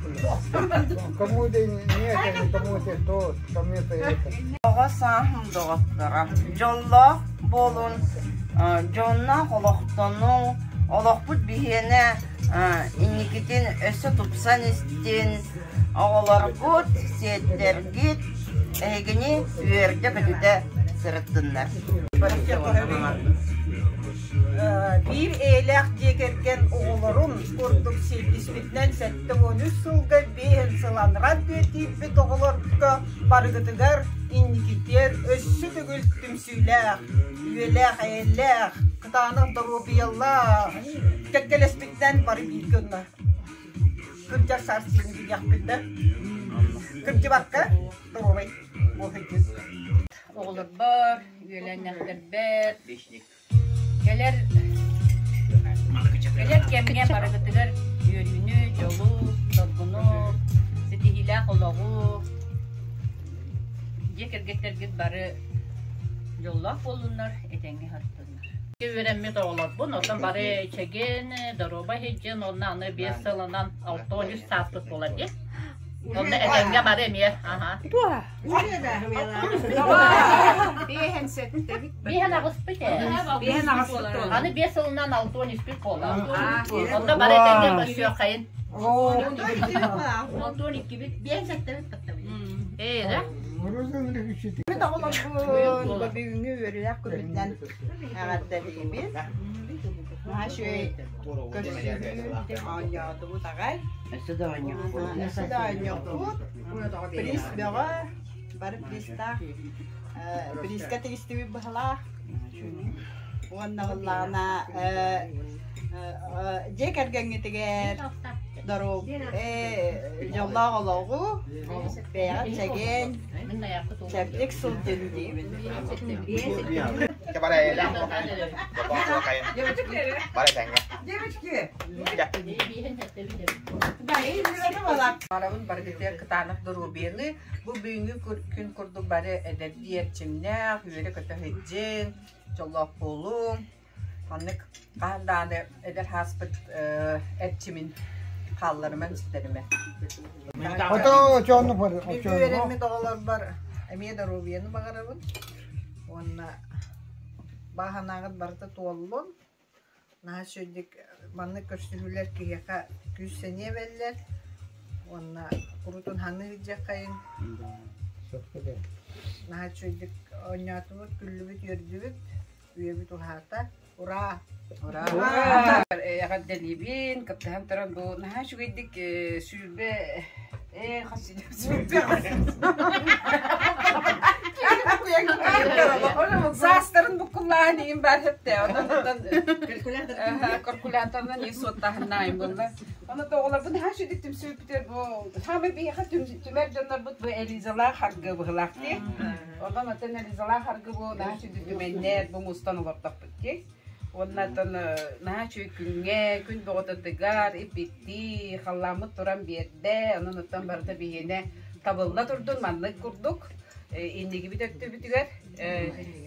Кому да нет, кому это то, кому это это. Оҕо сааһым доҕотторо, дьоллоох буолун, дьонноох олохтонуҥ, олохпут биһиэнэ инникитин өссө тупсан истин, оҕолоргут, сиэттэргит эһигини үөрдэ-көтүтэ сырыттыннар. Биир эйэлээх дьиэ кэргэн оҕолорун курдук сиэттиспитинэн 73 сылга биэһин сыланран түөртиирбит оҕолорго барыгытыгар инникитигэр өссө төгүл түмсүүлээх, үйэлээх, эйэлээх, кытаанах доруобуйалаах кэккэлэспитинэн бары бииргэ онно кырдьар саас сиэни билиэхпит да кырдьыбакка доруобай буолуохпут. Оҕолорбор, үөлээннэхтэрбэр, кэлэр кэлэр кэмҥэ барыгытыгар үөрүүнү, дьолу, соргуну, ситиһиилээх олоҕу, дьиэ кэргэттэргит бары дьоллоох буоллуннар, этэҥҥэ сырыттыннар. Үөрэммит оҕолорбун, оттон бары чэгиэн, доруобай сылдьын, уонна аны 5 сылынан 63 сааспыт буолар дии. Онно этэҥҥэ бары эмиэ, аха. Биэһэн сэттэбит. Биэһэн аҕыспыт ээ. Биэһэн аҕыспыт буолла. Аны 5 сылынан 63 буолла. Онно бары этэҥҥэ көрсүөххэйин. 62-бит, биэһэн сэттэбит кыттабыт. Ээ, да? Мин оҕолорбун бүгүҥҥү үөрүүлээх күммүтүнэн эҕэрдэлиибин. Наһаа үчүгэй көрсүһүү оонньоотубут аҕай. Өссө да оонньуохпут. Өссө да оонньуохпут. Приз бөҕө, бары призтаах. Призка тигистибит быһалаах. Уонна ыллаҕына дьиэ кэргэҥҥитигэр доруоб дьоллоох олоҕу, бэйэҕит чэгиэн, чэбдик сылдьын диибин. Девочки, Барабын баргытыгар кытаанах доруобуйаны, бу бүгүҥҥү күн курдук бары эдэрдии эрчимнээх, үөрэ-көтө сылдьыҥ, дьоллоох буолуҥ. Маннык хаһан даҕаны эдэр ааспыт эрчимин хаалларымаҥ, сүтэримэ. Ото чонну бар. Үөрэммит оҕолорбор эмиэ доруобуйаны баҕарабын уонна бааһынааҕыт барыта туоллун. Наһаа үчүгэйдик маннык көрсүһүүлэр киһиэхэ күүс-сэниэ эбэллэр уонна куруутун ханыы илдьиэххэйиҥ. Наһаа үчүгэйдик оонньоотубут, күллүбүт, үөрдүбүт, үйэбит уһаата. Ураа! Ураа! Эҕэрдэлиибин, кыттыһан туран бу наһаа үчүгэйдик 20 хас 20 Саастарын буккуллааһын иин баар хэттэ. Онон калькуляторынан ии суоттааһыннаайым буолла. Ону оҕолорбун наһаа үчүгэй түмсүүпүтэр бу хаамай биһиэхэ түмэр дьоннорбут бу Элизалаах харгы быһылаах дии. Онон атын Элизалаах харгы бу наһаа үчүгэй түмэннэр бу мустан олордохпут дии. Уоннаттан наһаа үчүгэй күҥҥэ, күн бөҕөтө тыгар, иппиттии, халлааммыт туран биэрдэ, онон оттон барыта биһиэнэ табылла турдун маннык курдук иннигибит өттүбүтүгэр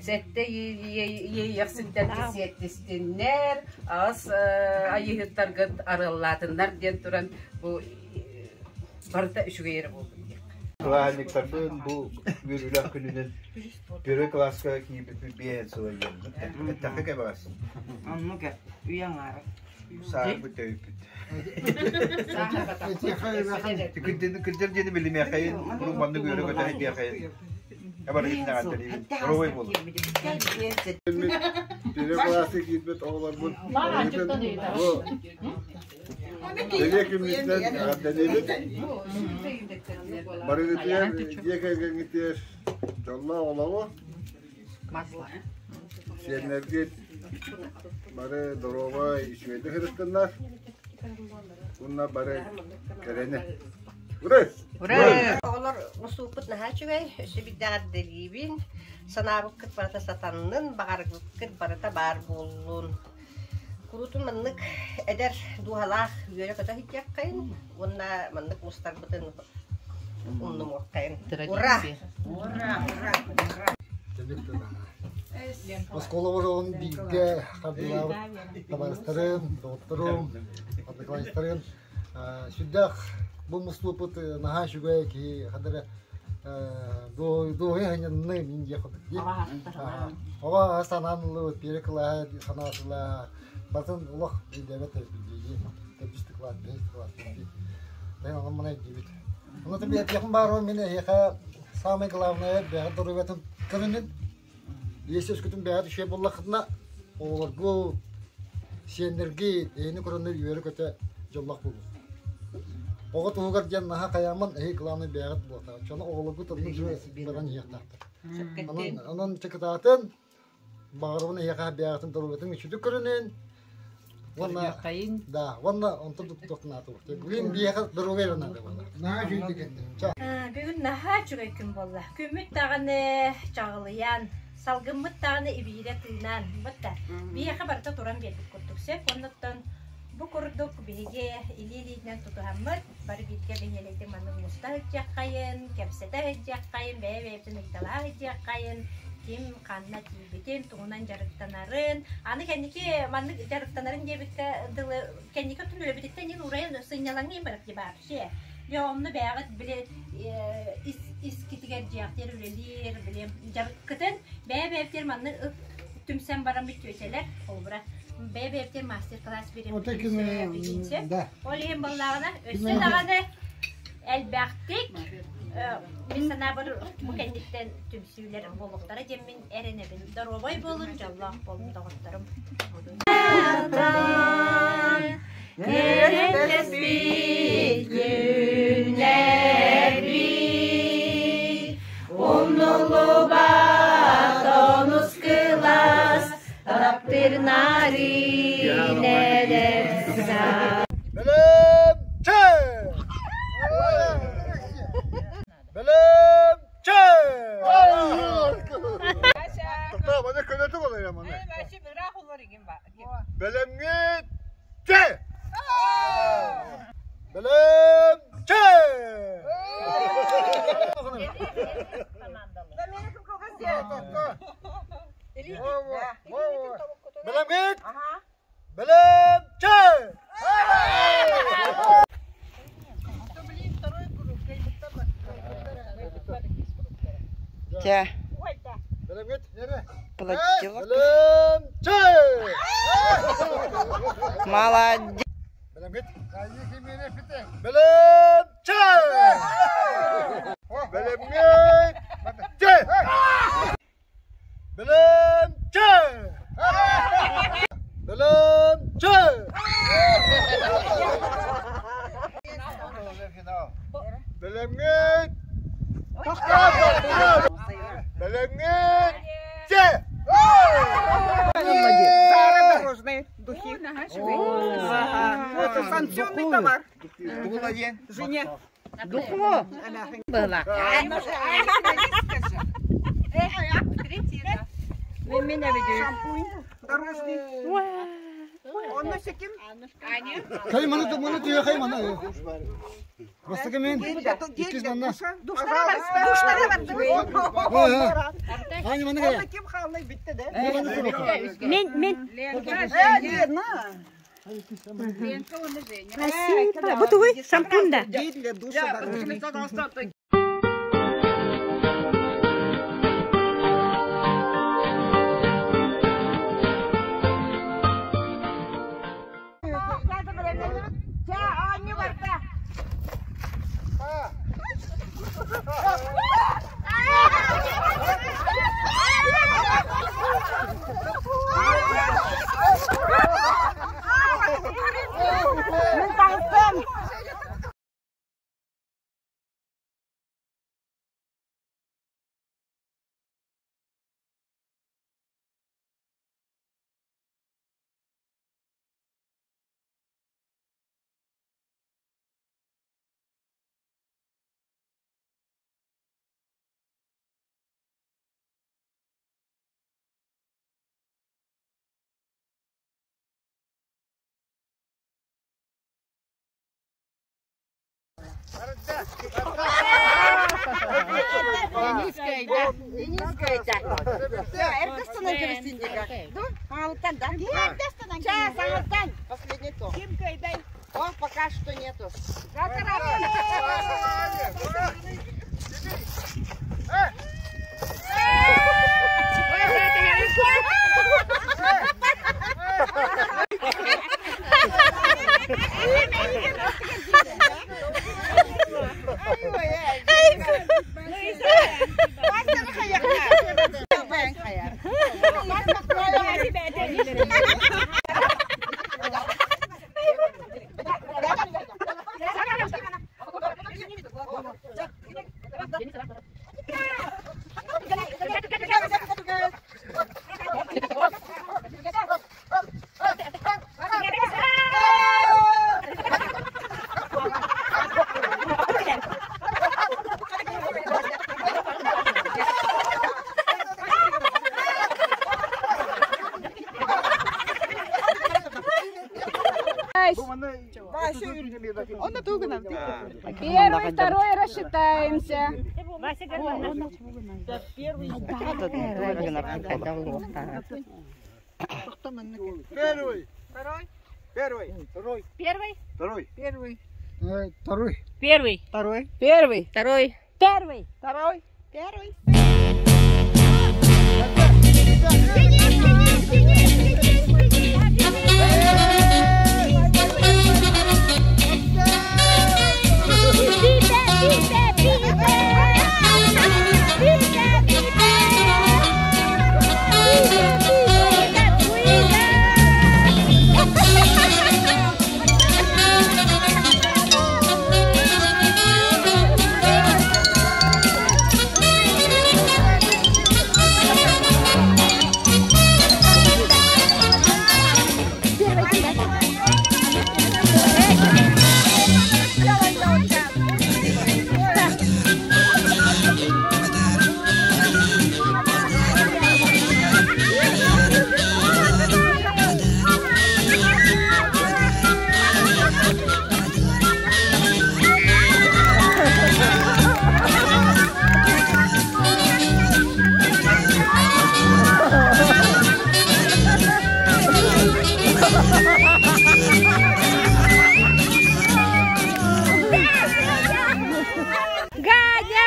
сэттэ иэйиэхситтэргит сиэттистиннэр, аҕыс айыыһыттаргыт арыаллаатыннар диэн туран бу барыта үчүгэй эрэ буоллун диэх. Кылааһынньыктарбын бу үөрүүлээх күнүнэн первый класска киирбиппит биэһэн сыла диэн. Эттэххэ кэбэҕэс. Оннук үйэ аҥаара. Саарбыт төйүппүт. Кырдьар диэни билимиэхэйин, урут маннык үөрэ көтө диэхэйин. Барыгытын буолун. Первый класска киирбит оҕолорбут бу Бэлиэ күммүтүнэн эҕэрдэлиибит. Барыгытыгар дьиэ кэргэҥҥитигэр дьоллоох олоҕу, сиэннэргит бары доруобай, үчүгэйдик сырыттыннар. Уонна бары кэрэни. Ура! Ура! Оҕолор мусууппут наһаа үчүгэй, өссө биирдэ эҕэрдэлиибин. Санаабыккыт барыта сатаннын, баҕарбыккыт барыта баар буоллун. Куруутун маннык эдэр дууһалаах үөрэ-көтө сылдьыаххайын уонна маннык мустарбытын умнумуоххайын. Ура! Ура! Ура! Оскуола оҕолорун бииргэ хардыылаабыт табаарыстарым, доҕотторум, одноклассниктарым сүрдээх бу мустубуппут наһаа үчүгэй киһи ханна эрэ дуоһуйа сынньанны мин диэх курдук дии. Оҕо санаан ыллыбыт, первый кылааһы санаатылар, батын олох өйдөөбөт эбиппит дии. Төрдүс класс, бэһис класс дии. Тайын онон маны өйдүүбүт. Онно биэрдиэхим баар мин эһиэхэ самое главное бэйэҕит доруобуйатын көрүнүн. Если өскөтүн бэйэҕит үчүгэй буоллаххытына, оҕолоргут, сиэннэргит эһини көрөннөр үөрэ-көтө дьоллоох буолуо. Оҕо туһугар диэн наһаа хайааман эһи главный бэйэҕит буолуохтаах. Дьону оҕолоргут оннук баран иһиэхтээхтэр. Онон, онон чыкытаатын, баҕарабын эһиэхэ бэйэҕитин доруобуйатын үчүгдүк көрүнүн. Уонна да, уонна онтон туттуохтун аатыбыт. Бүгүн биһиэхэ доруобуйа эрэ наада буолла. Наһаа үчүгэй кэннэ. Бүгүн наһаа үчүгэй күн буолла. Күммүт даҕаны чаҕылыйан, салгыммыт даҕаны ибиирэ тыынан. Бытта. Биһиэхэ барыта туран биэрбит курдук сөп. Оннуттан бу курдук биһиги илии-илиитинэн тутуһаммыт, бары бииргэ бэһиэлэйдик маннык муста сылдьыаххайын, кэпсэтэ сылдьыаххайын, бэйэ-бэйэбитин ыйыталаһа сылдьыаххайын, ким ханна тиийбитин, тугунан дьарыктанарын. Аны кэнники маннык дьарыктанарын диэбиккэ дылы кэнники өттүн үлэбититтэн иин уурайан сынньалаҥҥа иин барар вообще. Дьэ онно бэйэҕит били ис искитигэр дьиэҕитигэр үлэлиир, били дьарыккытын бэйэ-бэйэбитигэр маннык түмсэн бараммыт түөтэлэр, холобура, бэйэ-бэйэбитигэр мастер-класс биэриэхпитин сөп. Ол иһин буоллаҕына, өссө даҕаны элбэхтик мин санаабар бу кэнниттэн түмсүүлэр буолуохтара диэммин эрэнэбин. Доруобай буолун, дьоллоох буолун доҕотторум. Күрэстэспит күннэрбит Умнуллубат онус кылаас таптыр нарин эдэр Бэлэмчэ! Бэлэмчэ! Тоқтаа, маны көнөтүк олорор маны. Бэлэмҥит чэ! Бэлэмчэ! Бэлэмҥит? Бэлэмчэ! Чэ. Бэлэмҥит? Платила. Бэлэмчэ! Молодец. Бэлэмҥит? Бэлэмчэ! Бэлэмҥит? Чэ! Бэлэмчэ! Бэлэмчэ! Бэлэмҥит? Бэлэмҥит? Чэ! Дорожные духи. Вот санкционный товар. Жене. Духу. Была. Третий, да. Мен мен Шампунь. Дорожный. Онно секим. Кай маны маны түйе кай маны. Бастакы мен. Иккис манна. Душтара бар. Аня маны кая. Ким халный битте да? Мен мен. Лена. Спасибо. Бу тугуй шампунь да. Для душа. Последний то. О, пока что нету. Первый, второй рассчитаемся. Первый. Второй. Первый. Второй. Первый. Второй. Первый. Второй. Первый. Второй. Первый. Второй. Первый. Второй. Первый. Ганя!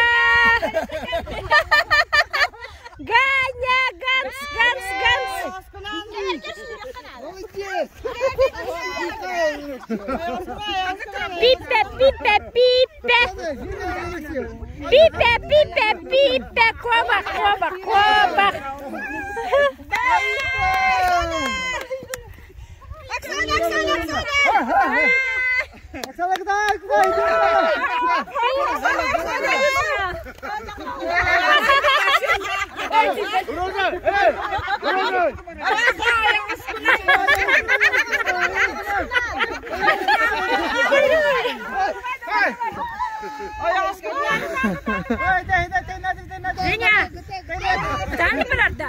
Ганя! Ганс, Ганс, Ганс! Пипе, пипе, пипе! Пипе, пипе, пипе! Кобах, кобах, кобах! Оксана, Оксана, Оксана! Оксана, куда? Куда Роза! Эй! Роза! Женя! Тани барарда!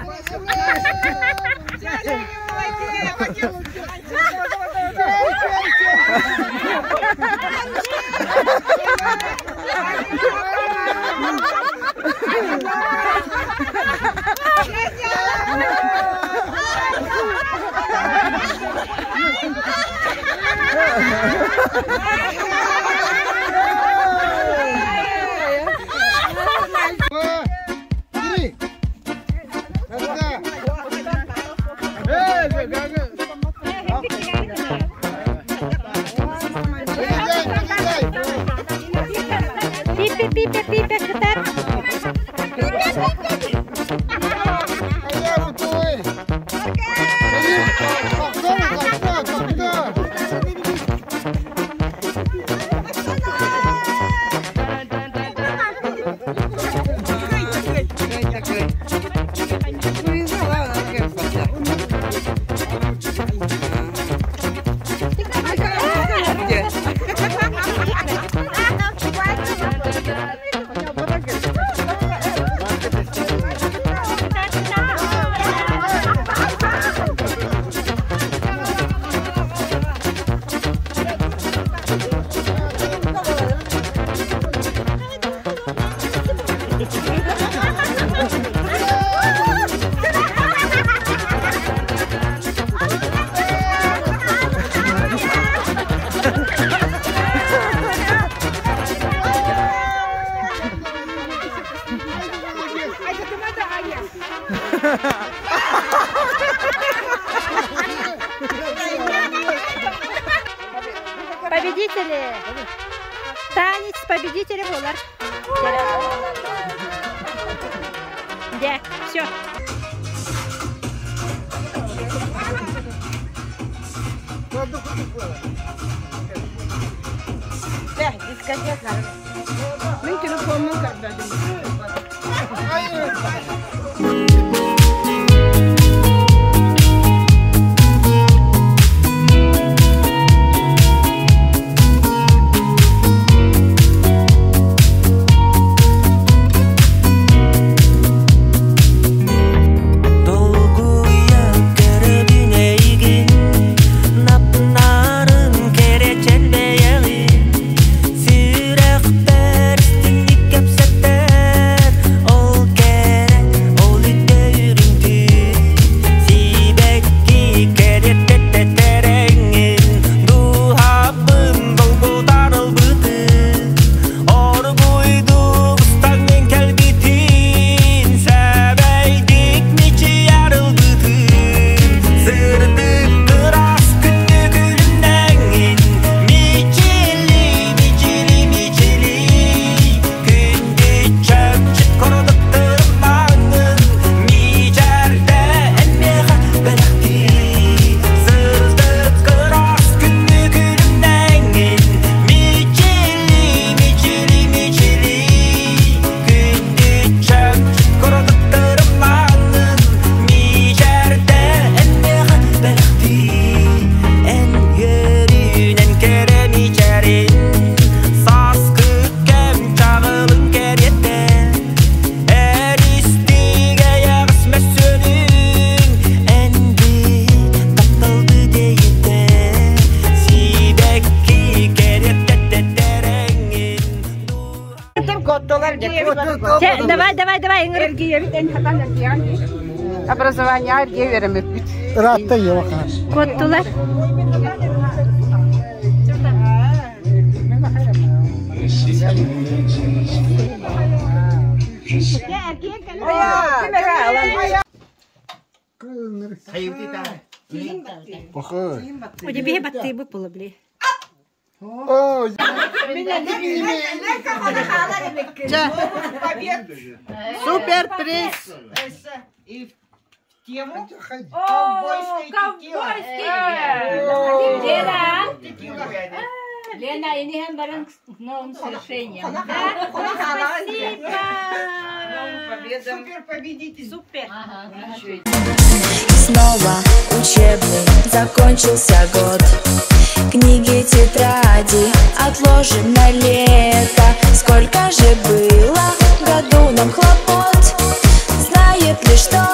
Пипе, пипе, пипе, кытар. Победители! Танец победителя болар. Да, все. Мин телефонун көрбөдүм. Долгуя көрөбүн эйигин, Напнарын керечен бэйэҕин, Сүрэхпэр истиҥник кэпсэтэр, Ол кэрэ, ол үтө үрүҥ Сибэкки кэриэттэтэрэҥҥин, Дууһабын долгутар ылбытын, Оргуйдук ыстаҥын кэлбитин, Сэбэйдик мичийэр ылбытын, Сырдык ыраас күндү күлүмнэҥҥин, Мичили, мичили, мичили, Күндү чөмчүт курдук тырымнаҥҥын, Мичээрдэ эн миэхэ бэлэхтии. Сырдык ыраас күндү күлүмнэҥҥин, Мичили, мичили, мичили, Күндү чөмчүт курдук тырымнаҥҥын, Мичээрдэ эн миэхэ бэлэхтии. Эн үөрүүнэн кэрэ мичээрин, Сааскы кэм чаҕылын кэриэтэ, Эристигэ эйэҕэс мөссүөнүҥ, Эн тапталды дэйитэ, Сибэкки кэриэттэтэрэҥҥин. Давай, давай, давай, ыҥыр. Образование эргиэ үөрэммиппит. Ыраатта ева Куоттулар. Оде бихи баттыы бу була били. Супер приз! И в тему О, ковбойский! Лена! Лена, иниһэн баран с новым свершением. Спасибо! Супер победитель. Супер! Снова учебный закончился год. Книги, тетради отложим на лето. Сколько же было в году нам хлопот. Знает лишь тот,